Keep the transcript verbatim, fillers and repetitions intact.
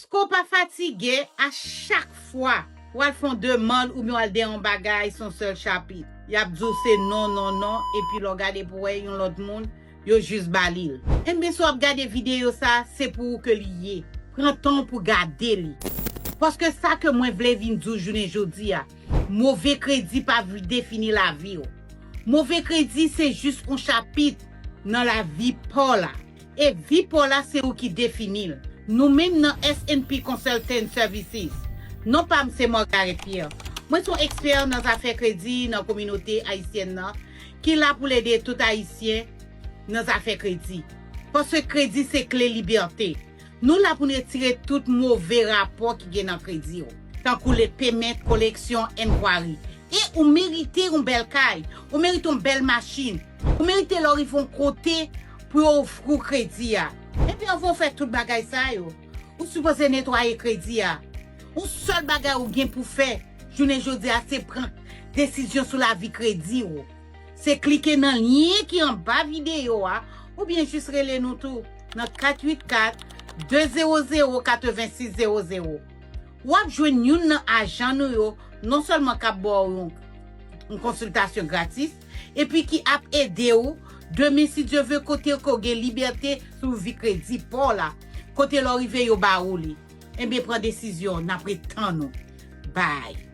Èske w pa fatige a chak fwa w al fè yon demann oubyen w al dèyè yon bagay, se yon sèl chapit? Y ap di w se non, non, non, epi lè w gade pou wè yon lòt moun, yo jis ba li l. Enben, si w ap gade videyo sa, se pou ou ke li ye. Pran tan w pou gade li. Paske sa ke mwen vle vin di w jounen jodi a, move kredi pa vle defini lavi w. Move kredi se jis yon chapit nan lavi pa w la. E vi pa w la se ou ki defini l. Nou menm nan S and P Consultant Services. Non pa m se Margaret Pierre. Mwen se yon ekspè nan zafè kredi nan kominote ayisyèn nan ki la pou l ede tout Ayisyen nan zafè kredi. Paske kredi se kle libète. Nou la pou n retire tout move rapò ki gen nan kredi w, tankou late payment, collection, inquiry. E ou merite yon bèl kay, ou merite yon bèl machin, ou merite lè w rive yon kote pou yo ofri w kredi a. Epi anvan w fè tout bagay sa yo, ou sipoze netwaye kredi a. Yon sèl bagay ou gen pou fè jounen jodi a se pran desizyon sou lavi kredi w. Se klike nan lyen ki anba videyo a oubyen jis rele nou tou nan kat uit kat, de zewo zewo, katrevensis zewo zewo. W ap jwenn youn nan ajan nou yo non sèlman k ap ba w yon, yon konsiltasyon gratis, epi ki ap ede w demen, si Dye vle, kote ke w gen libète sou vi kredi pa w la, kote lè w rive yo ba ou li. Enben, pran desizyon, n ap ret tann ou. Bye.